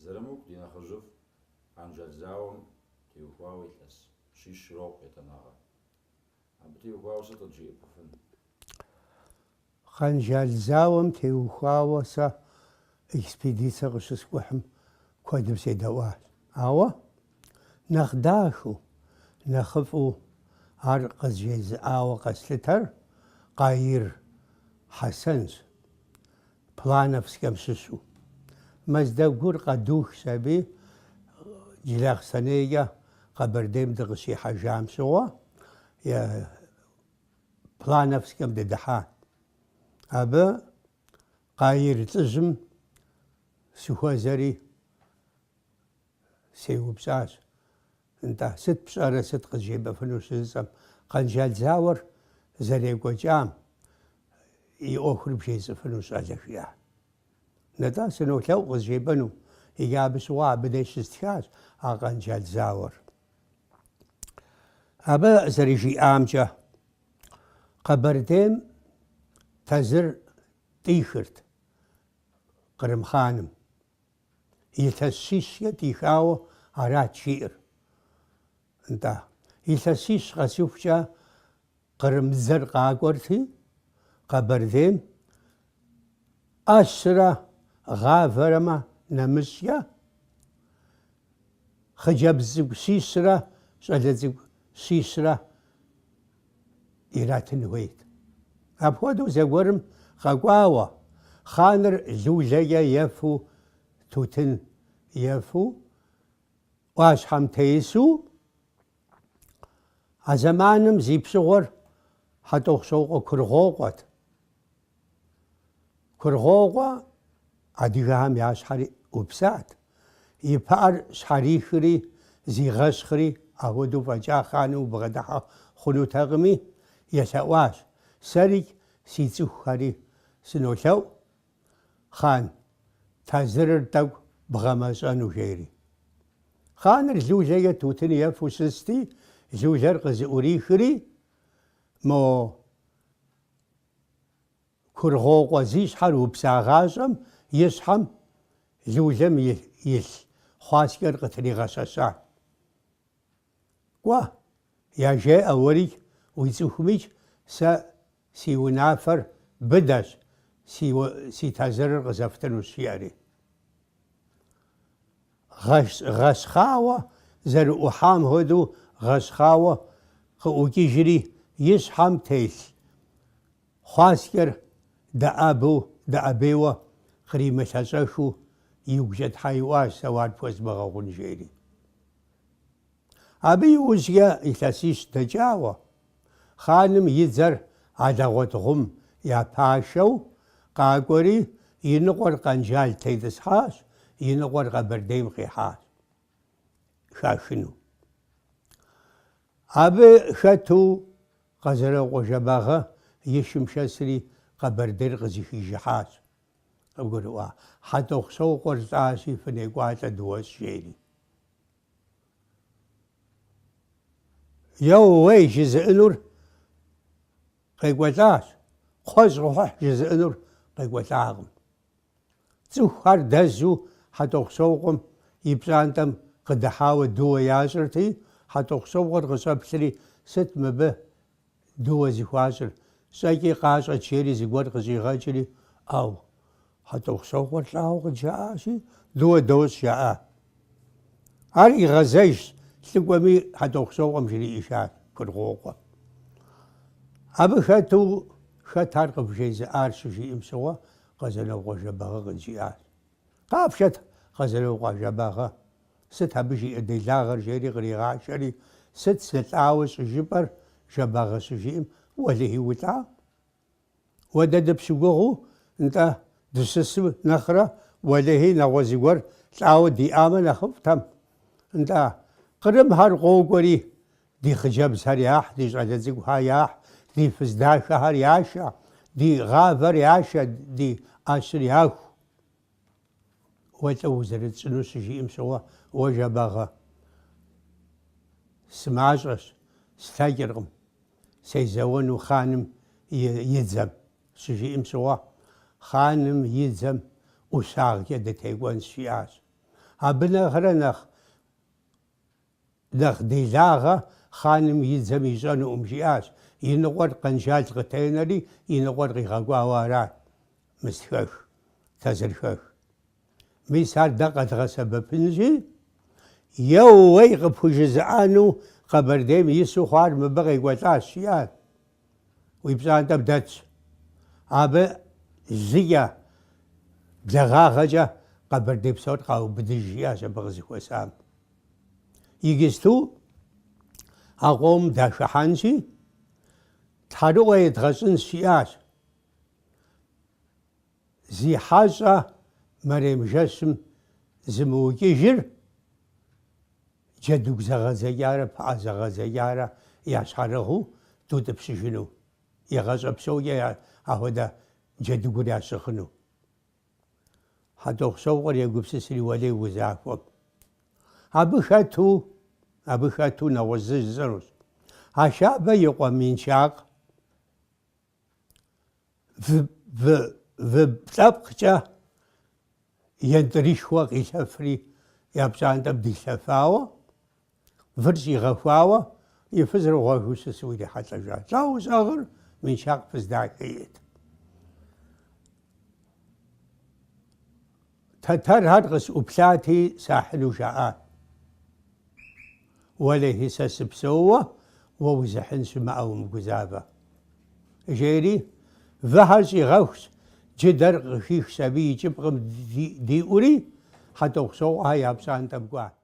Зырамыку ди нэхъыжьыфӏ Къэнжал зауэм теухуауэ илъэс щищ ирокъу етӏанэгъэ. Абы теухуауэ сыт къыджиӏэпыфын? Къэнжал зауэм теухуауэ сэ экспедицэ къыщыскӏухьым куэдым седэӏуащ. Ауэ нэхъ дахэу, нэхъыфӏу ар къызжезыӏауэ къэслъытэр Къаир Хьэсэнщ. Плановскэм щыщу. Мэздэгур къэдухщ аби, Джылахъстэнейкӏэ Къэбэрдейм дыкъыщихьэжам щыгъуэ, Плановскэм дыдыхьа. Абы Къаир лӏыжьым сыхуэзэри Сеупщӏащ, Нтӏэ, сыт пщӏэрэ, сыт къызжепӏэфыну щыжысӏэм, Къэнжал зауэр зэрекӏуэкӏам и ӏуэхур бжесӏэфыну щӏалэ, жиӏа. Нтӏэ, сынолъэӏу къызжепӏэну, иджы абы щыгъуэ абы деж щыстхащ а Къэнжал зауэр. Абы зэрыжиӏамкӏэ, Къэбэрдейм тазыр тӏихырт Кърым хъаным. Илъэс щищкӏэ тӏихауэ арат жиӏэр. Нтӏэ, илъэсищ къэсыхукӏэ кърымыдзэр къакӏуэрти, Къэбэрдейм ӏэщрэ гъавэрэмэ нэмыщӏкӏэ, хъыджэбз цӏыкӏу щищрэ щӏалэ цӏыкӏу щищрэ иратын хуейт. Апхуэдэу зэгуэрым къэкӏуауэ, хъаныр лулэкӏэ ефу, тутын ефу, ӏуащхьэм тесу, а зэманым зи пщыгъуэр Хьэтӏохъущокъуэ Кургъуокъуэт. Кургъуокъуэ адыгэхэм я щхьэр упсат. И пыӏэр щхьэрихри, зигъэщхъри, апхуэдэу фӏэкӏа хъаным убгъэдыхьэ хъунутэкъыми, елъэӏуащ, Сэрикӏ си цӏыхухэри сынолъэӏу, хъан, тазырыр тӏэкӏу бгъэмэщӏэну, жери. Хъаныр лулэкӏэ тутын ефу щысти, лулэр къызыӏурихри, мо Кургъуокъуэ зи щхьэр упсагъащӏэм и щхьэм лулэм илъ хъуаскӏэр къытригъэщэщат. Кӏуэ, яжеӏэ уэрикӏ уи цӏыхумикӏ, сэ си унафэр быдэщ, си тазырыр къызэфтынущ, жиӏэри. Гъэщхъауэ зэрыӏухьам хуэдэу гъэщхъауэ къыӏукӏыжри, и щхьэм телъ хъуаскӏэр дэӏэбэу, дэӏэбейуэ къримылъэщӏэхыу игукӏэ тхьэ иӏуащ, сэ уэ ар пхуэзмыгъэгъун, жери. Абы иужькӏэ илъэсищ дэкӏауэ, хъаным и дзэр Алэгъуэт Гъум я пашэу къакӏуэри, и ныкъуэр Къэнжал тетӏысхьащ, и ныкъуэр Къэбэрдейм къихьащ хахыну. Абы хэту Къэзанокъуэ Жэбагъы и шым шэсри Къэбэрдейр къызэхижыхьащ. Къыбгурыӏуа? Хьэтӏохъущокъуэр лӏащи, фынекӏуалӏэ дыуэщӏ, жери. Еууей жызыӏэнур къекӏуэлӏащ, кхъуэжь къыхухь жызыӏэнур къекӏуэлӏакъым. Цӏыхухэр дэзу Хьэтӏохъущокъуэм и пщӏантӏэм къыдыхьауэ дыуэ ящӏырти, Хьэтӏохъущокъуэр къыщӏэплъри, сыт мыбы дыуэ зыхуащӏыр, щӏэкӏи къащӏэт жери зыгуэр къыщӏигъэкӏри, ӏэу, Хьэтӏохъущокъуэр лӏауэ къыджаӏащи, дыуэ дощӏ, жаӏа. Ар игъэзэжщ, лӏыкӏуэми Хьэтӏохъущокъуэм жриӏэжащ Кургъуокъуэ. Абы хэту хэт ар къывжезыӏар щыжиӏэм щыгъуэ Къэзанокъуэ Жэбагъы къыджиӏащ. Къафшэт Къэзанокъуэ Жэбагъы. Сыт абы жиӏэ делагъэр жери къригъашэри, сыт сылӏауэ щӏыжыпӏэр Жэбагъы щыжиӏэм, уэлэхьи улӏа? Уэ дэ дыпщыгугъыу, нтӏэ, дыщысым нэхърэ, уэлэхьи нэгъуэщӏ зыгуэр лӏауэ диӏамэ нэхъыфӏтэм. Нтӏэ, кърымхэр къокӏуэри, ди хъыджэбзхэр яхь, ди щӏалэ цӏыкӏухэр яхь, ди фыз дахэхэр яшэ, ди гъавэр яшэ, ди ӏэщыр яху. Уэ лӏы узэрытщӏыну щыжиӏэм щыгъуэ, уэ Жэбагъы, сымащӏэщ, слъэкӏыркъым, сезэуэну хъаным и дзэм, щыжиӏэм щыгъуэ, хъаным и дзэм ӏущагъкӏэ дытекӏуэнщ, жиӏащ. Абы нэхърэ нэхъ нэхъ делагъэ хъаным и дзэм ищӏэнукъым, жиӏащ. И ныкъуэр Къэнжал къытенэри, и ныкъуэр къигъэкӏуауэ арат Мыстхэх, Тэзэрхэх. Мис ар дэ къэдгъэсэбэпынщи, еууей къыпхужызыӏэну Къэбэрдейм ису хъуар мыбы къекӏуэлӏащ, жиӏащ. Уи пщӏантӏэм дэтщ. Абы лыкӏэ, благъагъэкӏэ Къэбэрдей псор къаубыдыж, жиӏащ абы къызыхуэсам. Иджысту а къомым дахыхьэнщи, тхьэрыӏуэ едгъэщӏынщ, жиӏащ. Зи хьэщӏэ мэрем жэщым зымыукӏыжыр джэдыгу зэгъэдзэкӏарэ пыӏэ зэгъэдзэкӏарэ ящхьэрыгъыу дутӏыпщыжыну, игъащӏэ псокӏэ ахуэдэ джэдыгур ящыгъыну. Хьэтӏохъущокъуэр егупсысри, уэлей узахуэм. Абы хэту, абы хэту нэгъуэщӏ зы жысӏэнущ. Ашабэ и къуэ Миншакъ Вы плӏэпкъкӏэ ентӏырышхуэ къилъэфри я пщӏантӏэм дилъэфауэ, выр щӏигъэхуауэ, и фызыр гъуэгыу щысу ирихьэлӏэжа. Лӏо ущӏэгъыр Миншакъ фыз дахэ иӏэт. Тэтэрхэр къысӏуплъати, сахьыну жаӏат. Уэлэхьи, сэ сыпсэууэ уэ узыхьын щымыӏэ умыгузавэ. Жери, выхэр щӏигъэхущ, джыдэр къыхихщ абы и кӏыпкъым диӏури, Хьэтӏохъущокъуэхэ я пщӏантӏэм кӏуат.